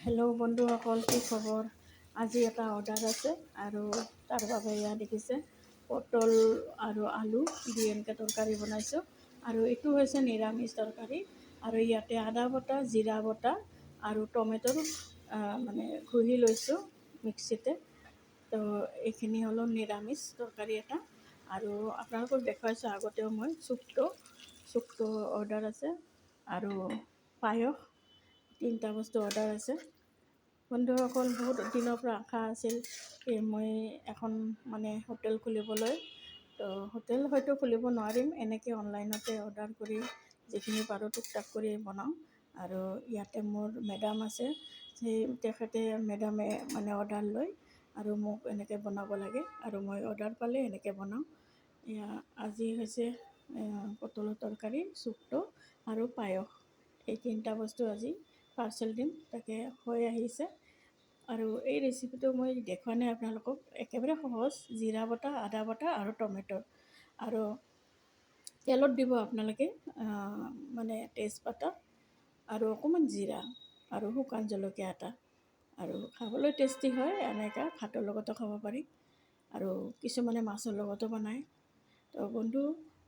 Hello' বন্ধুসকল, কি খবৰ? আজি এটা অৰ্ডাৰ আছে আৰু তাৰ বাবে এয়া দেখিছে পটল আৰু আলু দি এনেকৈ তৰকাৰী বনাইছোঁ। আৰু এইটো হৈছে নিৰামিষ তৰকাৰী। আৰু ইয়াতে আদা বটা, জিৰা বটা আৰু টমেট'ৰ মানে ঘঁহি লৈছোঁ মিক্সিতে। তো এইখিনি হ'ল নিৰামিষ তৰকাৰী এটা। আৰু আপোনালোকক দেখুৱাইছোঁ আগতেও মই চুপটো অৰ্ডাৰ আছে আৰু পায়স, তিনিটা বস্তু অৰ্ডাৰ আছে। বন্ধুসকল, বহুত দিনৰ পৰা আশা আছিল এই মই এখন মানে হোটেল খুলিবলৈ। তো হোটেল হয়তো খুলিব নোৱাৰিম, এনেকৈ অনলাইনতে অৰ্ডাৰ কৰি যিখিনি পাৰোঁ টুকটাক কৰি বনাওঁ। আৰু ইয়াতে মোৰ মেডাম আছে, সেই তেখেতে মেডামে মানে অৰ্ডাৰ লয় আৰু মোক এনেকৈ বনাব লাগে আৰু মই অৰ্ডাৰ পালে এনেকৈ বনাওঁ। এয়া আজি হৈছে পটলৰ তৰকাৰী, চুপটো আৰু পায়স, এই তিনিটা বস্তু আজি পাৰ্চেল দিম, তাকে হৈ আহিছে। আৰু এই ৰেচিপিটো মই দেখুওৱা নাই আপোনালোকক, একেবাৰে সহজ। জিৰা বটা, আদা বটা আৰু টমেট' আৰু তেলত দিব আপোনালোকে মানে তেজপাতা আৰু অকণমান জিৰা আৰু শুকান জলকীয়া এটা, আৰু খাবলৈ টেষ্টি হয়। এনেকৈ ভাতৰ লগতো খাব পাৰি আৰু কিছুমানে মাছৰ লগতো বনায়। তো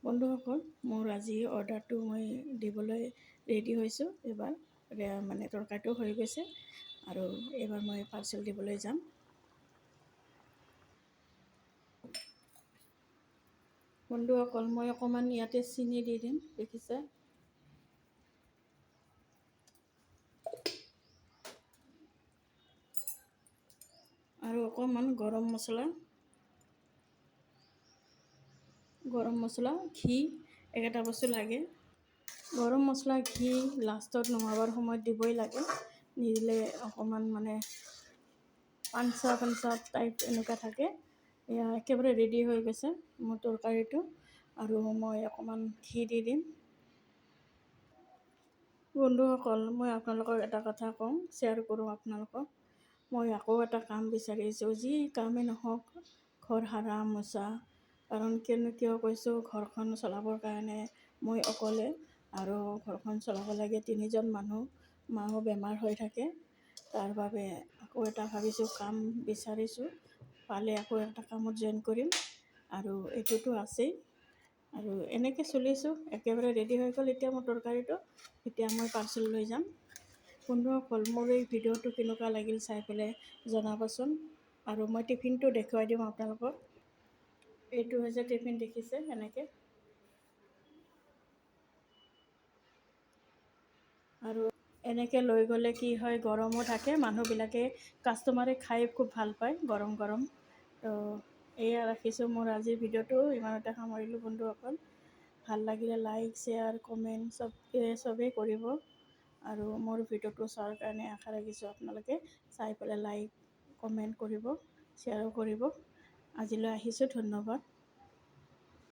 বন্ধুসকল, মোৰ আজি অৰ্ডাৰটো মই দিবলৈ ৰেডি হৈছোঁ। এইবাৰ মানে তৰকাৰীটো হৈ গৈছে আৰু এইবাৰ মই পাৰ্চেল দিবলৈ যাম। বন্ধুসকল, মই অকণমান ইয়াতে চেনি দি দিম, দেখিছে। আৰু অকণমান গৰম মছলা, ঘি, এইকেইটা বস্তু লাগে। গৰম মছলা, ঘি লাষ্টত নমাবৰ সময়ত দিবই লাগে, নিদিলে অকণমান মানে পাঞ্চা পাঞ্চা টাইপ এনেকুৱা থাকে। এয়া একেবাৰে ৰেডি হৈ গৈছে মোৰ তৰকাৰীটো। আৰু মই অকণমান ঘি দি দিম। বন্ধুসকল, মই আপোনালোকক এটা কথা কওঁ, শ্বেয়াৰ কৰোঁ আপোনালোকক। মই আকৌ এটা কাম বিচাৰিছোঁ, যি কামেই নহওক, ঘৰ সাৰা মোচা। কাৰণ কিয় কৈছোঁ, ঘৰখন চলাবৰ কাৰণে মই অকলে আৰু ঘৰখন চলাব লাগে তিনিজন মানুহ, মাও বেমাৰ হৈ থাকে। তাৰ বাবে আকৌ এটা ভাবিছোঁ কাম বিচাৰিছোঁ, পালে আকৌ এটা কামত জইন কৰিম। আৰু এইটোতো আছেই। আৰু এনেকৈ চলিছোঁ। একেবাৰে ৰেডি হৈ গ'ল এতিয়া মোৰ তৰকাৰীটো। এতিয়া মই পাৰ্চেল লৈ যাম। বন্ধুসকল, মোৰ এই ভিডিঅ'টো কেনেকুৱা লাগিল চাই পেলাই জনাবচোন। আৰু মই টিফিনটো দেখুৱাই দিম আপোনালোকক। এইটো হৈছে টিফিন, দেখিছে এনেকৈ। আৰু এনেকৈ লৈ গ'লে কি হয়, গৰমো থাকে, মানুহবিলাকে কাষ্টমাৰে খাই খুব ভাল পায় গৰম গৰম। তো এয়া ৰাখিছোঁ মোৰ আজিৰ ভিডিঅ'টো ইমানতে সামৰিলোঁ বন্ধুসকল। ভাল লাগিলে লাইক, শ্বেয়াৰ, কমেণ্ট চবেই কৰিব। আৰু মোৰ ভিডিঅ'টো চোৱাৰ কাৰণে আশা ৰাখিছোঁ আপোনালোকে চাই পেলাই লাইক, কমেণ্ট কৰিব, শ্বেয়াৰো কৰিব। আজিলৈ আহিছোঁ, ধন্যবাদ।